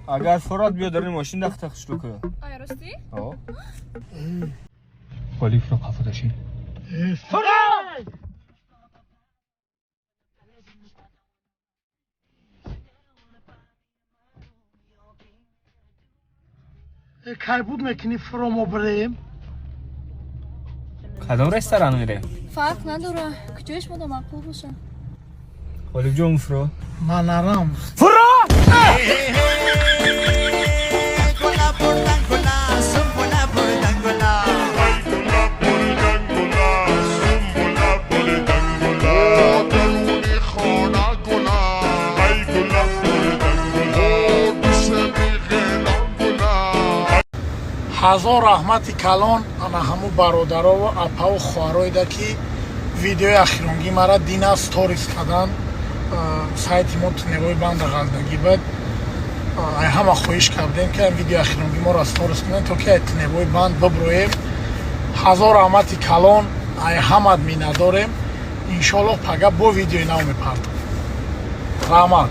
Агар фурат биё даруни мошин дахта хушрӯ кӯ. Ай, ростӣ? О. Ғолиб фуро қафодашин. Кай буд мекунӣ фуро мо бирем? Кадом ресторан мирем? Фарқ надора, куҷои шумо маъқул боша. Ғолиб ҷон, фуро. Ман нарам. Фуро! Ҳазор раҳмати калон ана ҳаму бародарову апаву хоҳароида, ки видеои ахиронгӣ мара дина сторис кардан. Сайти мо туневои банда ғалдагӣ буд. Ай ҳама хоҳиш кардем, ки видеои ахиронгӣ моро сторис кунем, то ки ай туневои банд биброем. Ҳазор раҳмати калон, ай ҳамат миннатдорем. Иншоаллоҳ, пага бо видеои нав мепартом. Раҳмат.